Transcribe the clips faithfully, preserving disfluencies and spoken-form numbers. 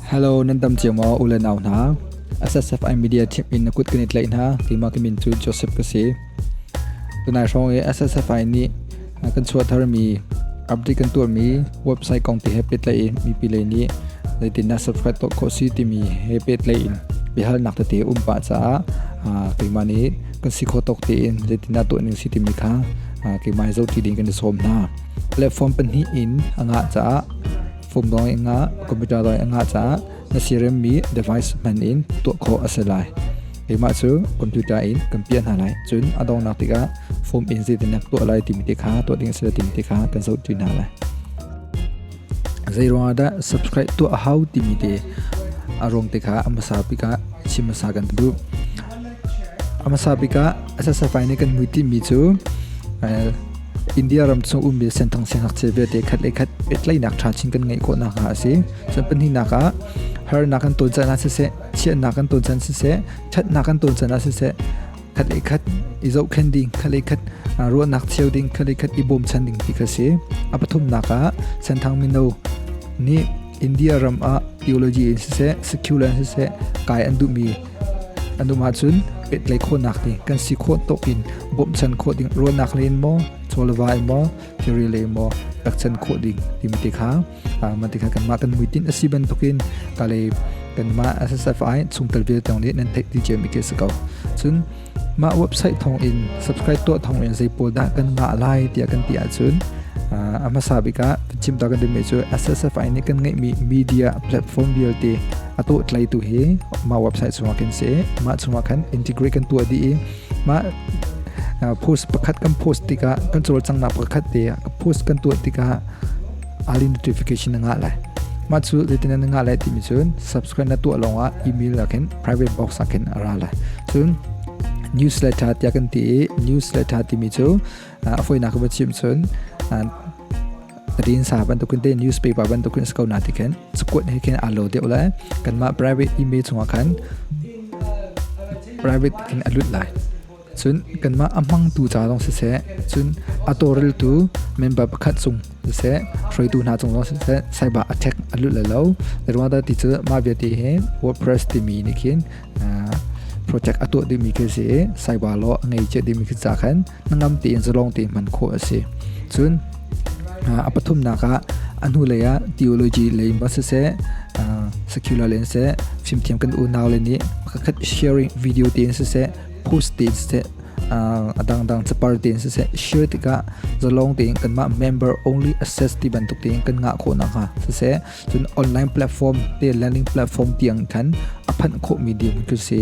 Hello, nandam chiam ma u le nau hna. SSFI Media Team in nakut kan i tlaih hna. Keima ka min chu Joseph ka si. Tunai hrawng i SSFI nih, ah, kan chuahthar mi, update kan tuah mi, website kong ti he pet lai in, mipi le nih, leitin na subscribe tuah khawh si ti mi he pet lai in, biahalnak tete um pah caah, ah, keima nih kan si khawh tawk tein, leitin na tuah ning si ti mi kha, ah, keima zoh ti ding kan i sawm hna. Platform pahnih in a ngah caah, phone dawng i ngah, computer dawng i ngah caah, na C R M mi device hman in tuah khawh a si lai. Keimah cu computer in kan piah hna lai. Cun a dongnak tikah phone in zeitinnak tuah lai timi te kha, tuah ding a si lai timi te kha kan zoh ṭi hna lai. Zeiruang ah dah subscribe tuah a hau timi te a ruang te kha a hmasa bik ah chim hmasa kan duh. A hmasa bik ah SSFI nih kan muitin mi cu, eh, India ram chung ummi senthang siangakchia vialte khat le khat pehtlaihnak ṭha chin kan ngeih khawh nakhnga a si. Cun pahnihnak ah harnak kan tonsan ah siseh, chiahnak kan tonsan siseh, ṭhatnak kan tonsan ah siseh, khat le khat i zohkhenh ding, khat le khat, ah, ruahnak cheu ding, khat le khat i bawmchan ding ti kha si. A pathumnak ah senthang mino nih India ram ah theology in siseh, secular in siseh, kai an duhmi an um ahcun pehtlaih khawhnak ding, kan si khawh tawk in bawmchan khawh ding, ruahnak lei in maw, chawlva in maw, theory lei in maw, takchan khawh ding timi te kha, ah, mah ti kha kanmah kan muitin a si bantukin, ka lei kanmah SSFI chungtel vial tong nih nan theih ti ciami khi si ko. Cun mah website thawngin, subscribe tuah thawngin zei pawl dah kan ngah lai tiah kan ti ahcun, ah, a hmasa bik ah chim ta kan duhmi cu SSFI nih kan ngeihmi media platform vialte a tuah tlaitu hi mah website chungah khin si. Mah chungah khan integrate kan tuah dih i, mah, ah, post pakhat kan post tikah, kan cawlcanghnak pakhat te post kan tuah tikah, early notification na ngah lai. Mah cu zeitin na ngah lai timi cun subscribe na tuah lawng ah email ah khin, private box ah khin a ra lai. Cun newsletter tiah kan ti i, newsletter timi cu, ah, a fawinak ka va chim cun, ah, tadinsa bantukin te, newspaper bantukin a si ko na ti khin, cakuat hi khin a lo deuh lai. Kanmah private email chungah khan private khin a lut lai. Cun kanmah a hmangtu ca zong siseh, cun a tawlreltu member pakhat cung siseh, hruaitu hna cung zong siseh, cyber attack a lut lai lo. Zeiruang dah ti cu mah vialte hi WordPress timi nih khin, ah, protect a tuah dingmi khi si, cyber law a ngei ciah dingmi khi ca khan, na ngam tein zalong tein hman khawh a si. Cun, ah, a pathumnak ah a hnulei ah theology lei in bang siseh, ah, secular lei in siseh, fimthiam kan unau le nih pakhat sharing video tein siseh, post tein siseh, ah, a dangdang chapar tein siseh, share tikah zalong tein kanmah member only access ti bantuk tein kan ngah khawh nakhnga siseh, cun online platform te, learning platform tiang khan a phanh khawhmi ding hun khi si.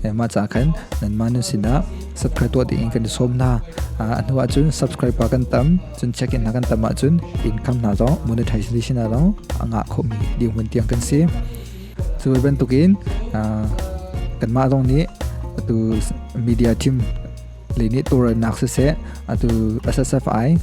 Eh, mah ca khan nanmah nun sinah subscribe tuah dingin kan i sawm hna. Ah, a hnu ahcun subscriber kan tam, cun check-in hna kan tam ahcun income hna zong, monetization hna zong a ngah khawhmi ding hun tiang kan si. Cu bantukin, ah, kanmah zong nih atu media team le nih tawlrelnak siseh, atu SSFI,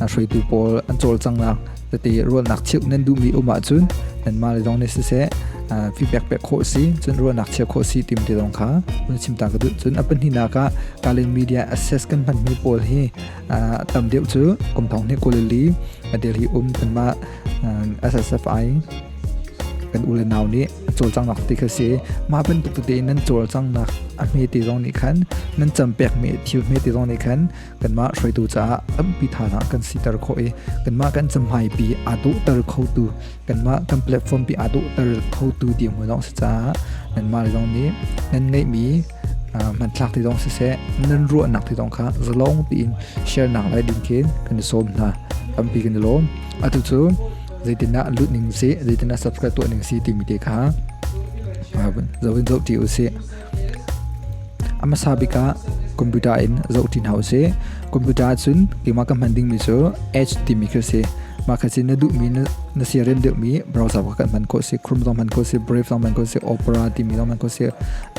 ah, hruaitu pawl an cawlcanghnak tete ruahnak cheuh nan duhmi um ahcun, nanmah le zong nih siseh, ah, feedback pek khawh si, cun ruahnak cheuh khawh si timi te zong kha hun chim ta ka duh. Cun a pahnihnak ah Kali media access kan hmanmi pawl hi, ah, tam deuh cu kum thong hnih kul le li a Delhi um kanmah, ah, SSFI kan u le nau nih a cawlcanghnak ti kha si. Mah bantuk tete nan cawlcanghnak a hme te zong nih khan, nan campek mi thil hme te zong nih khan, kanmah hruaitu caah tampi thazaang kan siter khawh i, kanmah kan cahmaipi aa dawhter khotu, kanmah kan platform pi aa dawhter khotu ding hun zong si caah, nanmah le zong nih nan ngeihmi, ah, hmanthlak te zong siseh, nan ruahnak te zong kha zalong tiin share nak lai ding khin kan i sawm hna. Tampi kan i lawm. Atu cu zeitindah lut ning si, zeitindah subscribe tuah ning si timi te kha, ah, zoh in zoh ṭi u sih. A hmasa bik ah computer in zoh ṭi hna u sih. Computer cun keimah ka hman dingmi cu Edge timi khi si. Mah kha si na duhmi, na, na siarem deuhmi browser pakhat hman khawh si, Chrome zong hman khawh si, Brave zong hman khawh si, Opera timi zong hman khawh si,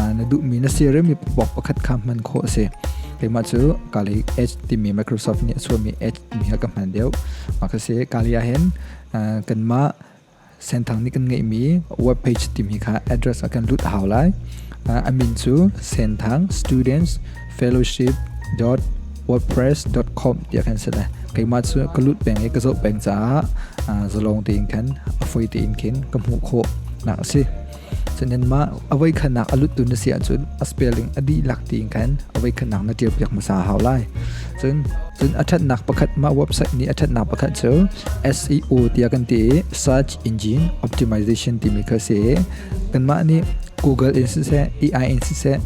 ah, na duhmi, na siaremmi pawk pakhat kha hman khawh si. Keimah cu Kali Edge timi, Microsoft nih a chuahmi Edge timi kha ka hman deuh. Mah kha si Kali ah hin, ah, kanmah Senthang nih kan ngeihmi web page timi kha address ah kan lut hau lai. Ah, a min cu Senthang Students Fellowship dot wordpress dot com tiah kan si lai. Keimah cu ka lut peng i ka zoh peng caah, ah, zalong tein khan, a fawi tein khin ka hmuh khawh. na si. Chun nangma avei khannak alut tun na si a chun a spelling adih lak ting khan avei khannak na tial piak masa hau lai. Chun, chun athat nak pakhat ma website ni athat nak pakhat chu S E O tia kan ti, Search Engine Optimization timi kha si. Kanmani Google in sise, A I in sise,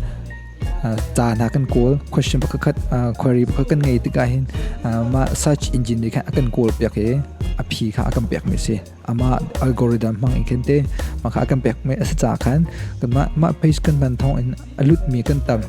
ah, chana kan call, question pakhat, ah, query pakhat kan ngei tik a hin, ah, ma search engine ni khan a kan call piak e, a phi kha a kan piak mi si. Ama algorithm hmang in khan te, ma kha a kan piak mi a sa cha khan, kanma, ma page kan man thong in alut mi kan tam,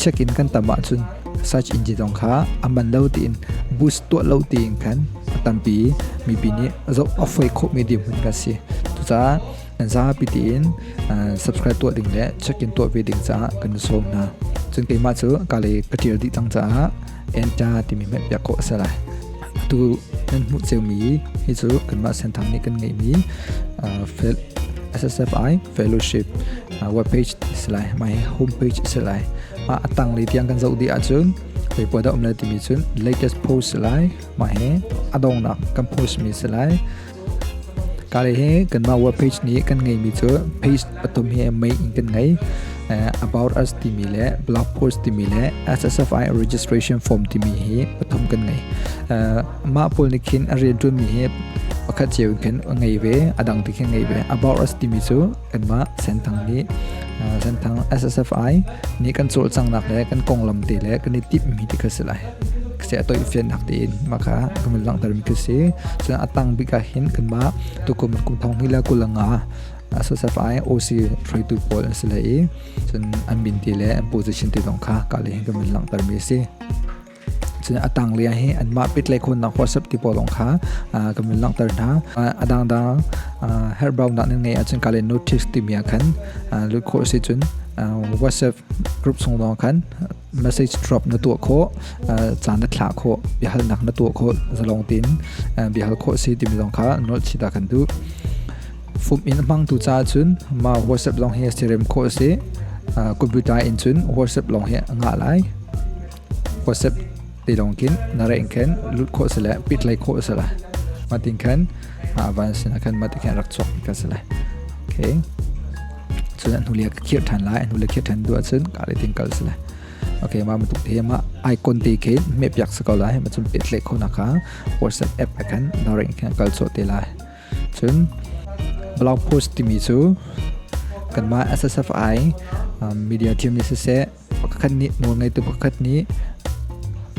check in kan tam a chun search engine zong kha a man lo ti in, boost tuat lo ti in khan a tampi mipi ni a zo a foi kho mi dim hun ka si. Tu cha, nan za pi ti in, ah, subscribe tuat ding le check in tuat ve ding cha kan sawm na. Chun keima chu ka le ka tial dih tang cha, enter timi met piak kho sa lai. Tu nan mu cheu mi, hi chu kanma Senthang ni kan ngei mi, ah, fel-, S S F I Fellowship, ah, web page sa lai, ma hi home page sa lai. Ma a tang le tiang kan zo dih a chun, pei pua da um lai timi chun, latest post sa lai, ma hi a dong nak kan post mi sa lai. Ka le hi kanma web page ni kan ngei mi chu page pathum hi main in kan ngei, eh, About Us timi le blog post timi le S S F I registration form timi hi pathum kan ngei. Eh, ma pul ni khin a rian tun mi hi pakhat cheu in khan ngei ve, a dang ti khin ngei ve. About Us timi chu kanma Senthang ni, ah, Senthang S S F I ni kan chol chang nak le kan kong lam ti le kan i tip mi ti kha si lai. Ka si a toi fian nak ti in ma kha ka min lang tar mi ka si. Chun a tang bik a hin kanma tukum kum thong hni le kul le nga S S F I O C throitu pawl an si lai i. Chun an min ti le an position ti dong kha ka le hin ka min lang tar mi si. Chun a tang le a hi an ma pitlai khon na WhatsApp ti pawl dong kha, ah, ka min lang tar na, ah, a dang dang, ah, her bau na nin ngei a chun ka le notice ti mi a khan, ah, lut kho si chun, ah, WhatsApp group sung dong khan, message drop na tuak kho, ah, cha na thlah kho, biahal nak na tuak kho, zalong tin, ah, biahal kho si ti mi dong kha, note si ta khan du. Phum in hmang tu cha chun, ma WhatsApp long hi serem kho si, ah, computer in chun WhatsApp long hi nga lai. WhatsApp ti long kin, na re in khan, lut kho si le, pitlai kho si le. Ma tin khan, ah, avan sin a khan, ma tin khan rak chok ka si le. Okay. Chun an hulia ka khiat than lai, an hulia khiat than du a chun, ka le tin kal si le. Okay, ma ma tuk te ma icon te khe, me piak sa kau lai, ma chun pitlai kho na kha, WhatsApp app a khan, na re in khan kal chok te lai. Chun blog post ti mi chu, kanma S S F I, um, media team ni sise, pakhat ni, nol ngai tu pakhat ni,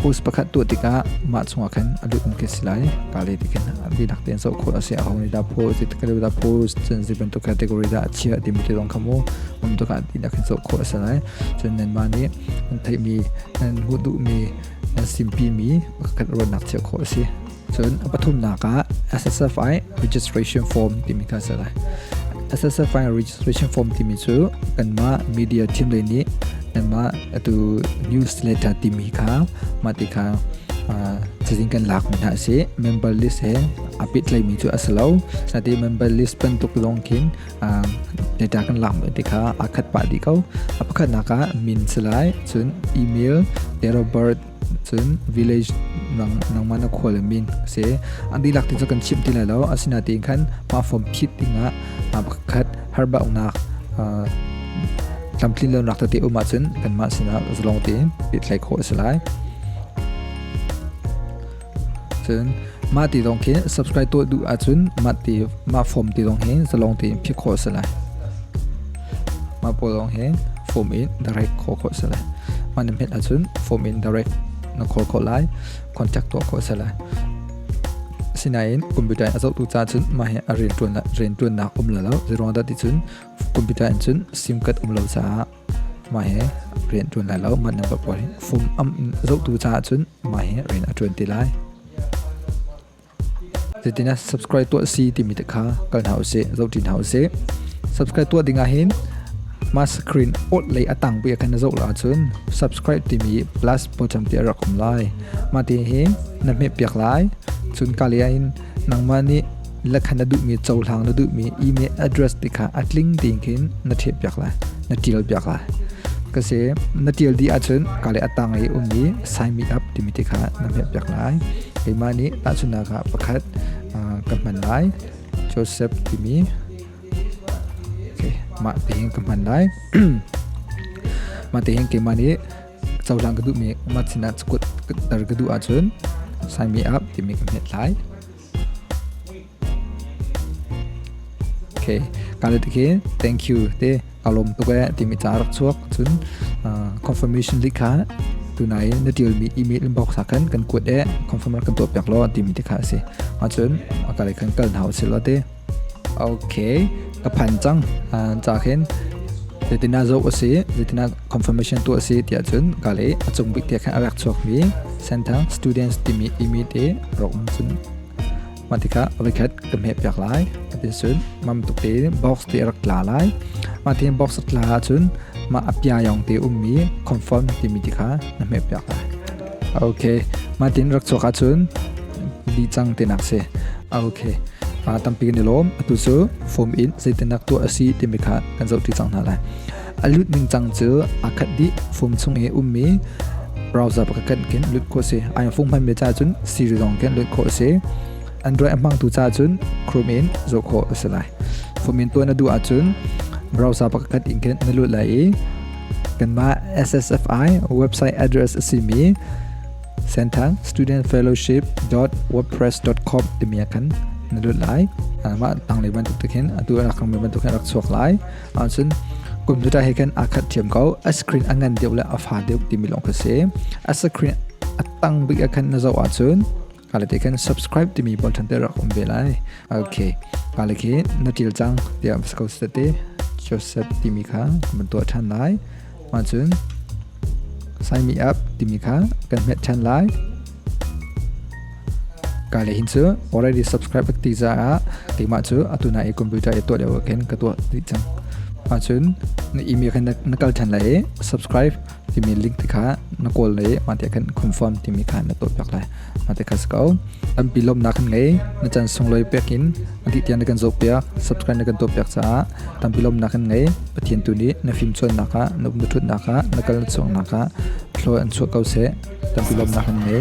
post pakhat tu tika, ma chunga khan, a lut in ke si lai, ka le ti khan, a bi nak ten so kho a si a hong ni da post, ti ka le da post, chun zi ben tu category da, chia ti mi ti dong kha mu, um tu ka ti nak so kho a si lai, chun nangma ni, nan thei mi, nan mu du mi, nan sim pi mi, pakhat ro nak chia kho a si. Chun a pathum nak a S S F I registration form ti mi ka sa lai. S S F I registration form ti mi chu kanma media team le ni, kanma atu newsletter ti mi kha, ma ti kha, ah, chizing kan lak mi na si, member list he, a pitlai mi chu a sa lo, sa ti member list pen tuk long kin, ah, data kan lak mi ti kha, a khat pa di kau, a pakhat nak a min sa lai, chun email, date of birth, chun village nang, nangma na khua le min se. An di lak ti chu kan chim ti lai lo. A sina ti khan ma form phit ti nga, ma pakhat har ba unak, ah, tam tlin lo nak ta ti uma chun kan ma sina zalong ti pitlai kho sa lai. Chun ma ti dong khin subscribe to du a chun ma ti ma form ti dong hi zalong ti phit kho sa lai. Ma pol dong hi form in direct kho kho sa lai. Ma na met a chun form in direct na kho kho lai, contact to kho sa lai. Sina in computer in a zau tu cha chun ma hi a rin tuan la, rin tuan nak um la lo. Zirong da ti chun computer in chun sim card um lo cha ma hi rin tuan la lo. Ma number pol hi form am zau tu cha chun ma hi rin a tuan ti lai. Zai tina subscribe tuak si ti mi ta kha kal nau se, zau ti nau se. Subscribe tuak ding a hin ma screen ot lei a tang pui a khan zau la chun subscribe ti mi plus button ti a rak um lai. Ma ti hi na met piak lai. Chun ka le a hin nangma ni la khan na du mi, chau lang na du mi, email address ti kha a tling ding khin na thiat piak lai, na til piak lai. Ka se na til di a chun ka le a tang ei um ni sign me up ti mi ti kha na met piak lai. Keima ni ta chun na kha pakhat, ah, ka man lai. Joseph ti mi. Mâ ti hin ka man lai. Mâ ti hin keimani cawlhang ka duh mi, mâ sina chukut dar ka duh a chun, sign me up ti mi ka met lai. Okay, ka le ti khin, thank you te, ka lom tuk e ti mi cha rakchuak chun, ah, confirmation link kha, tunai na til mi email inbox a khan kan kut e, confirm kan tuak piak lo ti mi ti kha si. Mâ chun, a ka le khan kal nau si lo te. Okay, ka phan chang, ah, cha khin, zetina zo a si, zetina confirmation tuak a si, tia chun, ka le, a chung bik tia khan a rakchuak mi, Senthang students ti mi email te, rok chun, mâ ti kha, a bik khat, ka met piak lai. A ti chun, mâm tuk te, box te rak la lai. Mâ ti box a la chun, mâ a pia yong te um mi, confirm ti mi ti kha, na met piak lai. Okay, mâ ti rakchuak a chun, li chang ti nak si. Okay. A tampi ni lom, a tu su, form in, zetina tuak a si ti mi kha, kan zo ti chang na lai. A lut ning chang chu, a khat di, form chung e um mi, browser pakakat kin lut ko si. A yong form han mi cha chun, Siri zong kin lut ko si. Android a mang tu cha chun, Chrome in, zo ko si lai. Form in tuak na duh a chun, browser pakakat in kin na lut lai i. Kan mâ S S F I website address a si mi, Senthang student fellowship dot wordpress dot com ti mi a khan na lut lai. A, mâ tang le ban tuk te khin, a tu a khan mi ban tuk khin rakchuak lai. A chun, computer hi khan a khat thiam ko, a screen a ngan deu le a fa deu ti mi long ka si. A screen a tang bik a khan na zo a chun, ka le ti khan subscribe ti mi button te rak um be lai. Okay. Ka le khin, na til chang, tia bas ko sa te, Joseph ti mi kha, man tuak than lai. Mâ chun, sign me up ti mi kha, kan met than lai. Ka le hin chu, already subscribe ti za a, ti mâ chu, a tu na i computer i tuak le wa khin ka tuak ti chang. Mâ chun, na email khan na, na kal than lai, subscribe ti mi link ti kha, na kol lai, mâ ti khan confirm ti mi kha, na tuak piak lai. Mâ ti kha sa ko. Tampi lom na khan ngai, na chan sung loi piak in, a ti tia na kan zo piak, subscribe na kan tuak piak cha, tampi lom na khan ngai, Pathian tuni, na phim chon na kha, na um na thut na kha, na kal na chon na kha, thlo an chok ko se, tampi lom na khan ngai.